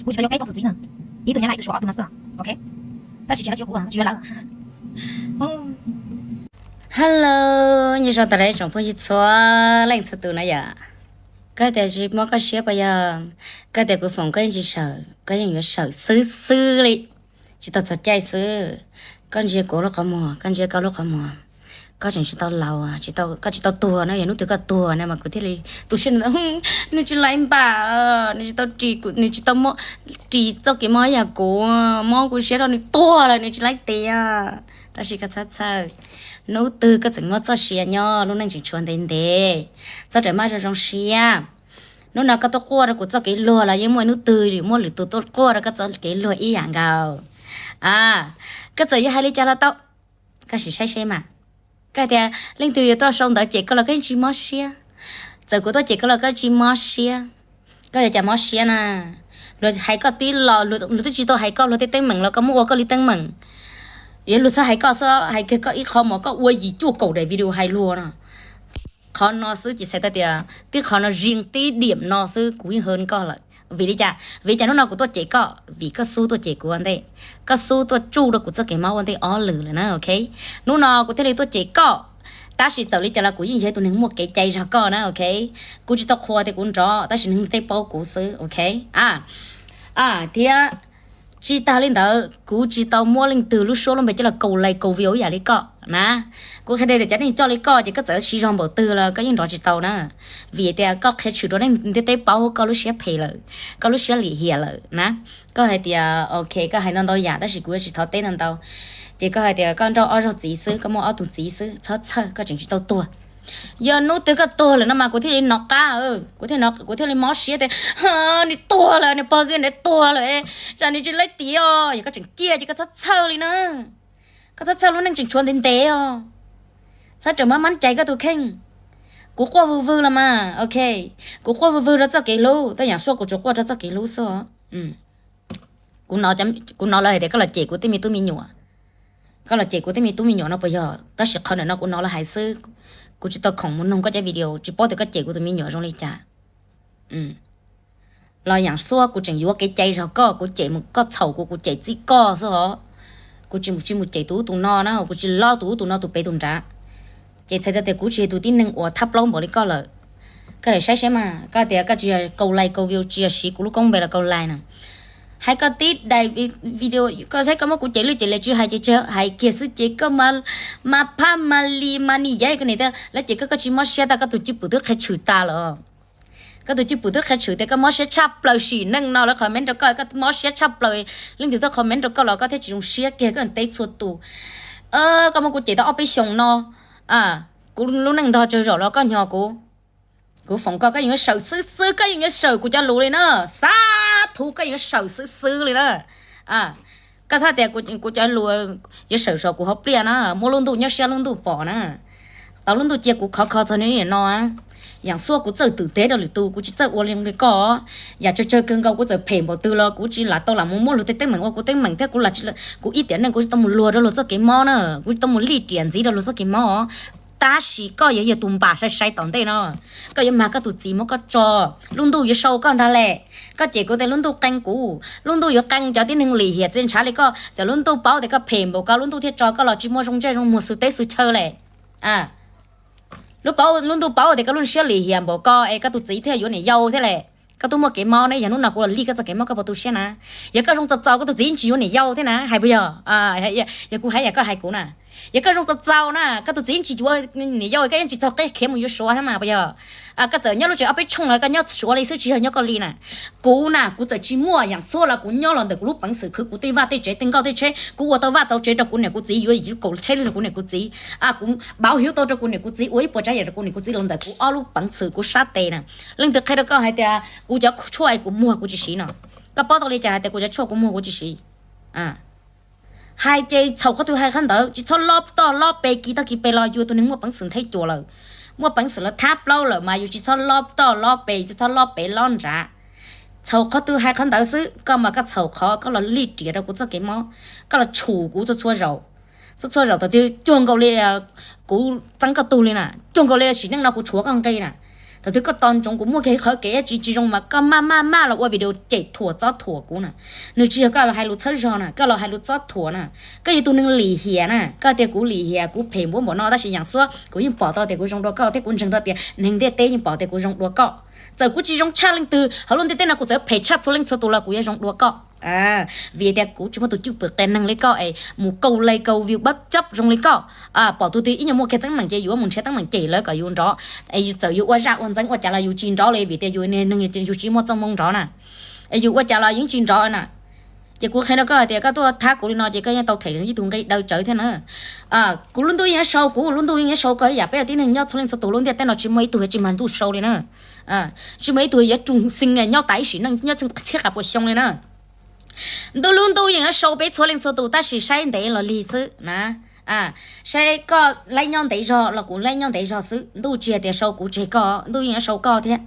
Kuv tsis tau yuav peb plaub tus txiv na, ib tug nyob Laj, ib tug tshuav ob tug no xwb, ok. Tab sis tsis yog lawv tsis yuav kuv, tsis yuav lawv. Hello, nyob zoo tas ib tsoom phooj ywg txhua leej txhua tus na yom. Koj tias tsis muab koj siab puas yog? Koj tias kuv foom koj yeej tsis sawm, koj yeej yuav sawm xwb xwb li, tsis tau txog caij xwb. Koj ntsia kuv lub qhov muag, koj ntsia koj lub qhov muag, koj tseem tsis tau laus, koj tsis tau tuag na, yog hnub twg koj tuag na mas kuv thiaj li tu siab, nws tsis laiv npam, nws tsis tau ris, nws tsis tau ris txoj kev mob yam kuv, mob kuv siab rau nws tuag lawm nws tsis laiv tias. Tab sis koj txhob txhawj, hnub twg koj tseem muaj txoj sia nyob, lub neej tseem tshuav ntev ntev, txhob rawm maj zoo zoo siab. Hnub no koj tuaj quaj rau kuv txoj kev luag los yeej muaj hnub twg muaj lwm tus tuaj quaj rau koj txoj kev luag ib yam nkaus. Koj txawm yuav hais li cas los tau, koj sim saib seb mas. Koj hais tias leej twg yuav tuaj sau ntawv cem koj los koj yeej tsis mob siab. Txawm kuv tuaj cem koj los koj tsis mob siab. Koj yuav cas mob siab na? Luag hais koj tib los, luag twb tsis tau hais koj, luag tej teeb meem los koj muab ua koj li teeb meem. Yog luag txhob hais koj xwb, hais kiag koj ib qho mas koj ua yim cuaj kaum daim video hais luag no. Qhov no xwb ces txhais tau tias tib qhov no, zeeg tib diam no xwb kuv yeej hee koj lawm. Vim li cas? Vim cas hnub no kuv tuaj cem koj? Vim koj xub tuaj cem kuv ua ntej, koj xub tuaj tsuj rau kuv txoj kev mob ua ntej ob lwm lawm na, ok. Hnub no kuv thiaj li tuaj cem koj, tab sis txawm li cas los kuv yeej yog tus neeg muaj kev cai zog koj na, ok. Kuv tsis tau qhuas tias kuv nrov, tab sis neeg tej paub kuv xwb, ok. Thiab tsis tas li ntawd, kuv tsis tau muab leej twg lub suab lub npe coj los kaus like kaus view ib yam li koj na. Kuv qhia tias cov neeg coj li koj ces koj txawm siv zog npaum twg los koj yeej nrov tsis tau na. Vim tias koj qhia tshwm rau neeg ntiaj teb paub koj lub siab phem lawm, koj lub siab lim hiam lawm na. Koj hais tias ok, koj hais ntau ntau yam tab sis kuv yuav tsis thov teb ntau ntau. Ces koj hais tias koj nrauj ob zaug txiv xwb, koj muaj ob tug txiv xwb, txhob txhawj, koj tseem tsis tau tuag. Yog hnub twg koj tuag lawm no mas kuv thiaj li nov qab, kuv thiaj li mob siab tias nws tuag lawm, nws pog ntawd tuag lawm, tsam nws tsis laiv tias. Yog koj tseem ciaj ces koj txhob txhawj li na. Koj txhob txhawj, lub neej tseem tshuav ntev ntev os. Txhob rawm maj mab cais koj tus kheej. Kuv quaj vwg vwg los mas, ok. Kuv quaj vwg vwg rau txoj kev hlub, tej yam suab kuv tsuas quaj rau txoj kev hlub xwb os. Kuv hnov lawv hais tias koj los cem kuv tej me tub me nyuam, koj los cem kuv tej me tub me nyuam no puas yog? Tab sis qhov ntawm no kuv hnov lawv hais xwb, kuv tsis tau khoom mus noog koj cov video, tsis paub tias koj cem kuv tus me nyuam zoo li cas. Los yam suab kuv tseem yuav kev cai zog koj, kuv cem mus koj txhaum kuv, kuv cem txij koj xwb os. Kuv tsis mus, tsis mus cem tus ub tus no na, kuv tsis lob tus ub tus no tus pem tus nrad. Ces txhais tau tias kuv tsis yog tus tib neeg uas thab plaub npaum li koj lawm. Koj saib seb mas, koj tias koj tsis yog kaus like kaus view, tsis yog siv kuv lub koob npe los kaus like na. Hais koj tib daim video, koj saib koj muab kuv cem lwj cem liam tsis hais ces hais kiag xwb ces koj mas phab mas li mas ni yav koj niam tias lawv cem koj, koj tsis mob siab tas, koj tus cwj pwm twb qhia tshwm tas lawm. Koj tus cwj pwm twb qhia tshwm tias koj mob siab tshaj plaws, sim neej no lawv comment rau koj, koj mob siab tshaj plaws, leej twg tuaj comment rau koj los koj thiaj tsis zoo siab kiag, koj teb txhua tus. Koj muab kuv cem tau ob peb xyoos no, kuv lub neej ntog tsawg zaum los koj hnyos kuv, kuv foom koj, koj yeej yuav sawm xwb xwb, koj yeej yuav sawm kuv cov lus li na. Xav thuv koj yeej yuav sawm xwb xwb li na. Koj txhob tias kuv cov lus yuav sawm saum kuv hauv pliaj na, muab lub ntuj nyob siab lub ntuj pom na. Tau lub ntuj cia kuv khov kho txog niaj no. Yam suab kuv txawj twm teb rau lwm tus, kuv tsis txawj ua li koj. Yam tsawg tsawg kawg nkaus kuv txawm phem npaum twg los kuv tsis lam tau lam mus muab luag tej teeb meem ua kuv teeb meem thiab kuv, kuv ib tiam neej kuv tsis tau mus luag rau luag txoj kev mob na, kuv tsis tau mus lim riam ntxiv rau luag txoj kev mob. Tab sis koj yuav yog tus npam sai sai tom ntej no. Koj yuav mag koj tus txiv muab koj tso, lub ntuj yuav sau koj ntag lem. Koj cem kuv tias lub ntuj qee kuv, lub ntuj yuav qee cov tib neeg lim hiam txiaj ntshav li koj, cov lub ntuj paub tias koj phem npaum ko lub ntuj thiaj tso koj los tsis muaj zoo ntsej zoo muag xwm teb xwm chaw lem. Lub paub, lub ntuj paub tias koj lub siab lim hiam npaum ko es koj tus txiv thiaj yuav niam yau thiab lem. Koj twb muaj kev mob ne, yog hnub no kuv los lim koj txoj kev mob koj puas tu siab na? Yog koj zoo txaus txaus koj tus txiv tsis yuav niam yau thiab na, hais puas yog? Yog kuv hais yam koj hais kuv na. Yog koj zoo txaus txaus na koj tus txiv tsis yuav niam yau, koj yeej tsis txog qib khiav mus yuav Suav thiab mas puas yog? Koj txawm nyob lub tsev ob peb tshooj los koj nyob Suav li xwb tsis yog nyob koj li na. Kuv na kuv txawm tsis muaj yam txhua los kuv nyob los ntawm kuv lub peev xwm khwv kuv tej vaj tej tsev tej nkoj tej tsheb, kuv ua tau vaj tau tsev rau kuv niam kuv txiv, yuav yim yub kaum tsheb rau kuv niam kuv txiv, kuv npauv hiv tau rau kuv niam kuv txiv, ua ib puas tsav yam rau kuv niam kuv txiv los ntawm kuv ob lub peev xwm kuv sab tes na. Leej twg qhia rau koj hais tias kuv cov tshuaj es kuv muag kuv tsis siv no? Koj paub tau li cas hais tias kuv cov tshuaj kuv muag kuv tsis siv? Hais ces txhaum qhov twg hais qhov ntawd, tsis txhob lob toj lob pes, kis toj kis pes los yus tus neeg muaj peev xwm nthe cuam lawm, muaj peev xwm los thab plaub lawm mas yus tsis txhob lob toj lob pes, tsis txhob lob pes lob nrad. Txhaum qhov twg hais qhov ntawd xwb, koj mas koj txhaum qhov koj los lim riam rau kuv txoj kev mob, koj los tshum kuv txhua txhua zaus. Txhua txhua zaus thaum twg cuag nkaus li kuv txeeb koj tug li na, cuag nkaus li sim neej no kuv tshuav koj nqi na. Thaum twg koj tos ntsoov kuv muaj kiag qhov kev tsis tsis zoo mas koj maj maj maj los ua video cem thuam txob thuam kuv na. Nws tsis yog koj los hais lus txhawb zog na, koj los hais lus txob thuam na. Koj yog tus neeg lim hiam na, koj tias kuv lim hiam kuv phem npaum npaum no tab sis yaam suab kuv yeej pom tau tias kuv zoo dua koj thiab kuv ntseeg tau tias neeg ntiaj teb yeej pom tias kuv zoo dua koj. Txawm kuv tsis zoo tshaj leej twg hauv lub ntiaj teb no, kuv txawm phem tshaj txhua leej txhua tus los kuv yuav zoo dua koj. Vim tias kuv tsis muaj tus cwj pwm qias neeg li koj es mus kaus like kaus view pab coj zoo li koj. Pom tus twg ib nyuag muaj kiag teeb meem ces yuav mus nrhiav teeb meem cem lawv kom yus nrov, es yus txawm yus ua zaj ua ntxeev ua cas los yus tsis nrov li, vim tias yus neeg yus tsis muaj txoj moo nrov na. Es yus ua cas los yus tsis nrov na. Ces kuv qhia rau koj hais tias koj tuaj thab kuv li no ces koj yeej tau them ib tug nqi daw tsawv thiab na. Kuv lub ntuj yeej yuav sau kuv, lub ntuj yeej yuav sau koj ib yam. Peb tib neeg nyob txhua leej txhua tus lub ntiaj teb no tsis muaj ib tug yuav tsis mag ntuj sau li na. Tsis muaj ib tug yuav tsum xeeb nyob tas ib sim neej nyob txhiab qas puas xyoo li na. Ntuj, lub ntuj yeej yuav sau peb txhua leej txhua tus tab sis saib ntev los lig xwb na. Saib koj laib nyob ntev zog los kuv laib nyob ntev zog xwb. Ntuj tsis hais tias sau kuv tseg koj, ntuj yeej yuav sau koj thiab.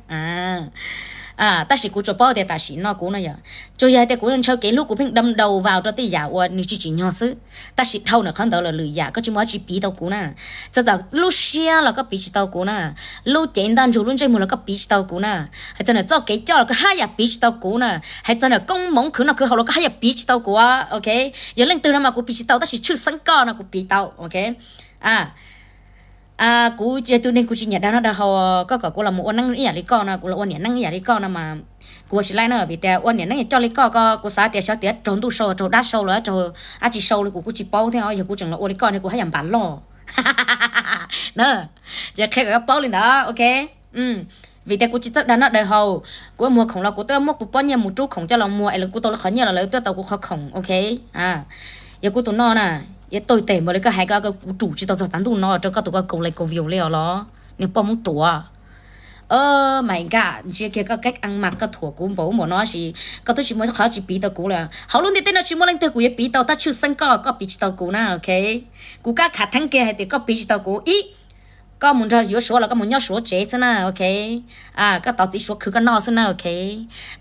Tab sis kuv tsuas paub tias tam sim no kuv no yog, tsuas yog hais tias kuv ntshaw kev hlub kuv pheej đâm đầu vào rau tej yam uas nws tsis tsim nyog xwb. Tab sis dhau ntawm qhov ntawd los lwm yam koj tsis muaj dab tsi piv tau kuv na. Txawm txawm lub siab los koj piv tsis tau kuv na. Lub cev ntaj ntsug lub ntsej muag los koj piv tsis tau kuv na. Hais txog ntawm txoj kev coj los koj haj yam piv tsis tau kuv na. Hais txog ntawm koob hmoov khwv noj khwv haus los koj haj yam piv tsis tau kuv, ok. Yog leej twg no mas kuv piv tsis tau tab sis tshwj xeeb koj no kuv piv tau, ok. Kuv yog tus neeg kuv tsis nyiam dag noj dag haus, koj kom kuv los mus ua neeb ib yam li koj no, kuv los ua niam neeb ib yam li koj no mas kuv ua tsis laib na, vim tias ua niam neeb coj li koj ko kuv xav tias xyov tias raug ntuj sau raug dab sau los raug dab tsi sau li kuv kuj tsis paub thiab. Yog kuv tseem los ua li koj no kuv haj yam npam loj na. Ces qhia kom koj paub li ntawd, ok. Vim tias kuv tsis txawj dag noj dag haus, kuv muag khoom los kuv twb muab kuv pob nyiaj mus rub khoom coj los muag es kuv tau lawv qhov nyiaj los lawv twb tau kuv qhov khoom, ok. Yog kuv tus no na, yuav tau tes npaum li koj hais ko, kuv rub tsis tau txog tav ntuj no rau koj tus ko kaus like kaus view li os los niag poj Hmoob ruam. Oh my God, ntsia kiag koj cách ăn mặc koj thuam kuv npaum npaum no sis koj twb tsis muaj qhov tsis piv tau kuv lawm. Hauv lub ntiaj teb no tsis muaj leej twg kuv yuav piv tau tab tshwj xeeb koj, koj piv tsis tau kuv na, ok. Kuv kab khav theeb kiag hais tias koj piv tsis tau kuv ib, koj mus nrog yuav Suav los koj mus nyob Suav tsev xwb na, ok. Koj tov txiv Suav khwv koj noj xwb na, ok.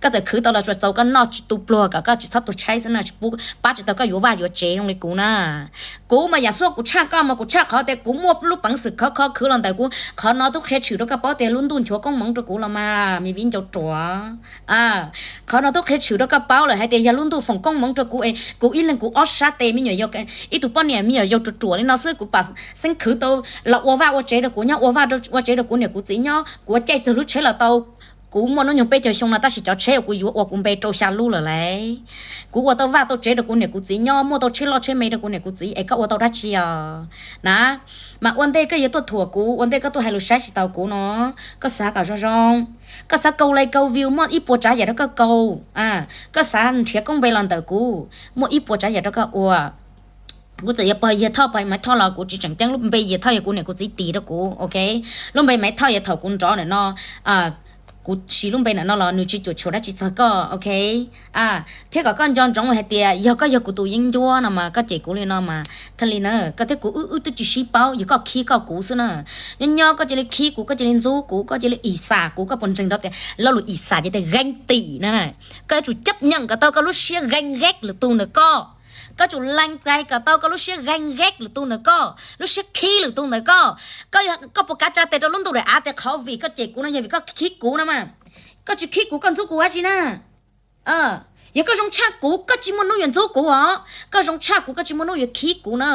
Koj txawm khwv tau los tsuas txaus koj noj tu pluag kom koj tsis txhob tuag tshaib xwb na, tsis pub pab tsis tau koj yuav vaj yuav tsev zoo li kuv na. Kuv mas yam xuab kuv tshaj koj mas kuv tshaj qhov tias kuv muaj lub peev xwm khov kho khwv los ntawm kuv, qhov no twb qhia tshwm rau koj paub tias lub ntuj nchuav koob hmoov rau kuv los mas me viv ncaus ruam. Qhov no twb qhia tshwm rau koj paub lawm hais tias yog lub ntuj foom koob hmoov rau kuv es kuv ib leeg kuv ob sab tes me nyuam yaus, ib tug poj niam me nyuam yaus ruam ruam li no xwb kuv pam xeeb khwv tau los ua vaj ua tsev rau kuv nyob, ua vaj ua tsev rau kuv niam kuv txiv nyob, kuv ua caij txog lub tsheb los tau. Kuv muaj hnub nyoog peb caug xyoo no tab sis cov tsheb uas kuv yuav ua kuv npe rau xya lub lawm lauj. Kuv ua tau vaj tau tsev rau kuv niam kuv txiv nyob, muaj tau tsheb loj tsheb me rau kuv niam kuv txiv es koj ua tau dab tsi os? Na, mas ua ntej koj yuav tuaj thuam kuv, ua ntej koj tuaj hais lus saib tsis taus kuv no, koj xav kom zoo zoo. Koj xav kaus like kaus view muaj ib puas tsav yam rau koj kaus. Koj xav nrhiav koob npe los ntawm kuv muaj ib puas tsav yam rau koj ua. Kuv txawm yuav pog Yag Thoj pog Maiv Thoj los kuv tsis tseem ceeb, lub npe Yag Thoj yog kuv niam kuv txiv tis rau kuv, ok. Lub npe Maiv Thoj yog thaum kuv nrov ntawm no, kuv siv lub npe ntawm no los nws tsis cuam tshuam dab tsi txog koj, ok. Thiab kom koj nco ntsoov hais tias yog koj yog kuv tus yeeb ncuab no mas koj cem kuv li no mas thiaj li na, koj thiab kuv wb wb twb tsis sib paub, yog koj khib koj kuv xwb na. Nyob nyob koj cia li khib kuv, koj cia li ntxub kuv, koj cia li ib xam kuv, koj puas ntseeg rau tias lo lus ib xam ces tias ganh tij na. Koj yuav tsum chấp nhận kom tau koj lub siab ganh ghét lwm tus ntawm koj. Koj tsum lees txais kom tau koj lub siab ganh ghét lwm tus ntawm koj, lub siab khib lwm tus ntawm koj. Koj puas kav tsa tes rau lub ntuj daim av tias qhov vim koj cem kuv no yog vim koj khib kuv no mas. Koj tsis khib kuv koj ntxub kuv dab tsi na? Yog koj zoo tshaj kuv koj tsis muaj hnub yuav ntxub kuv os, koj zoo tshaj kuv koj tsis muaj hnub yuav khib kuv na.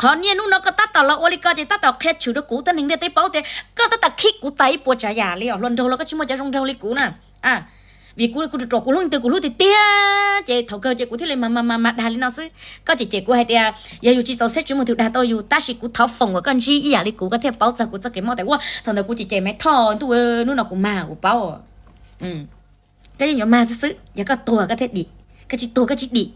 Qhov niaj hnub no koj tab tom los ua li ko ces tab tom qhia tshwm rau kuv thiab neeg ntiaj teb paub tias koj tab tom khib kuv tag ib puas tsav yam li os, hluas nraug los koj tsis muaj cov zoo nraug li kuv na. Vim kuv kuv ruam ruam kuv hlub leej twg kuv hlub tiag tiag ces thaum kawg ces kuv thiaj li mas mas mas dag li no xwb. Koj cem cem kuv hais tias yog yus tsis txaus siab tsis muaj tus dag tau yus, tab sis kuv thov foom kom koj ntsib ib yam li kuv koj thiaj paub txog kuv txoj kev mob tias ua thaum ntawd kuv cem cem Maiv Thoj ntuj, hnub no kuv mag kuv paub. Koj yeej yuav mag xwb xwb, yog koj tuag koj thiaj dim, koj tsis tuag koj tsis dim.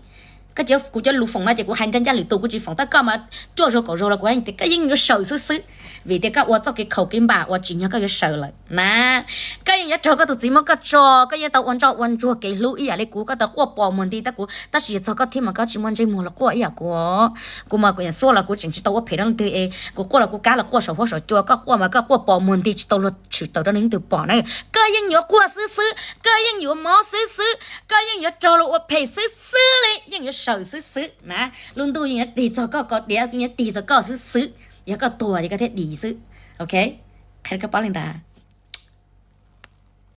Koj cia kuv cov lus foom no ces kuv hais nrab ncaj lwm tus, kuv tsis foom tab koj mas cuaj zaug kaum zaug los kuv hais tias koj yeej yuav sawm xwb xwb, vim tias koj ua txoj kev khaum kev npam uas tsim nyog koj yuav sawm lawm na. Koj yeej yuav raug koj tus txiv muab koj tso, koj yeej tau ua ntsoj ua ntsuag kev hlub ib yam li kuv, koj tau quaj pos muag nti tab kuv, tab sis yog txog koj thiab mas koj tsis muaj ntsej muag los quaj ib yam kuv. Kuv mas kuv yam xuab los kuv tseem tsis tau ua phem rau leej twg es kuv quaj los kuv kab los quaj saum huab saum cua, koj quaj mas koj quaj pos muag nti tsis tau luag tshwm tawm rau neeg twg pom na. Koj yeej yuav quaj xwb xwb, koj yeej yuav mob xwb xwb, koj yeej yuav raug luag ua phem xwb xwb li, yeej yuav sawm xwb xwb na. Lub ntuj yeej yuav tig txog koj, koj diav yeej yuav tig txog koj xwb xwb. Yog koj tuag ces koj thiaj dim xwb, ok. Qhia rau koj paub li ntawd.